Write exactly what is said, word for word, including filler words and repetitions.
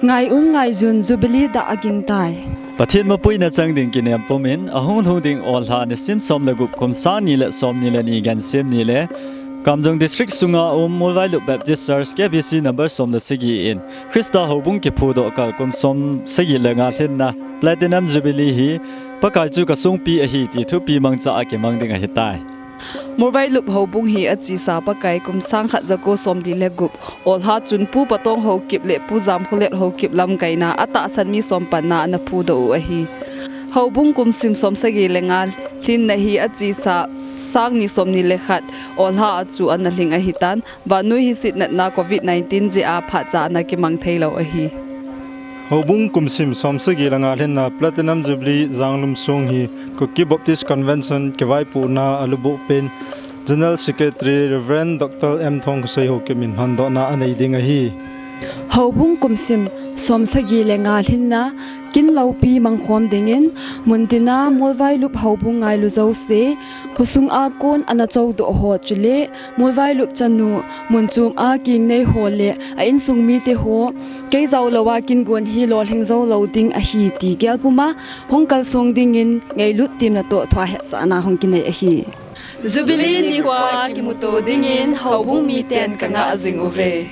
Ngai un ngaiyun, Jubilee dah aging tai. Pathen mapuina chang ding kinem pumin, ahung lhung ding Olha nisim som le gup, kum sang ni le som ni le ni, Gensim ni le Kamjong District sunga um Molvailup Baptist Church K B C number som le sagi in Christa houbung kiphudoh kal kum som sagi le nga lhinna Platinum Jubilee hi Pakai chu kasungpi ahi ti thupi mangcha a kimang ding ahitai. Molvailup houbung hi achesa Pakai kum sang khat jako som li le gup, Olha chun Pu Patong Haokip le Pu Jamkholet Haokip lamkaina a tahsan mi som panna ana phudoh u ahi. Houbung kum sim som sagi le nga lhinna hi achesa sang ni som ni le khat Olha a chu ana lhing ahitan, vannoi hisit natna covid nineteen jeh a phatcha ana kimang thei lou ahi. Houbung kum sim som sagi le nga lhinna Platinum Jubilee janglum song hi Kuki Baptist Convention kivaipohna a lubuh pen General Secretary Reverend Doctor M Thongkhosei Haokip in hondohna anei ding ahi. Houbung kum sim som sagi le nga lhinna kin loupi mangkhom dingin muntina Molvailup houbung ngailu jouse, khosung a kon ana chodoh ho chule Molvailup chanu, mun chom a kingnei ho le a insung mite ho, kei jao lou a kin gon hi lolhing jou lou ding ahi ti gel puma hung kalsong dingin ngailut temna toh thua hetsahna hung kinei ahi. Jubilee nikho a kimuto dingin houbung miten kangah jing uve.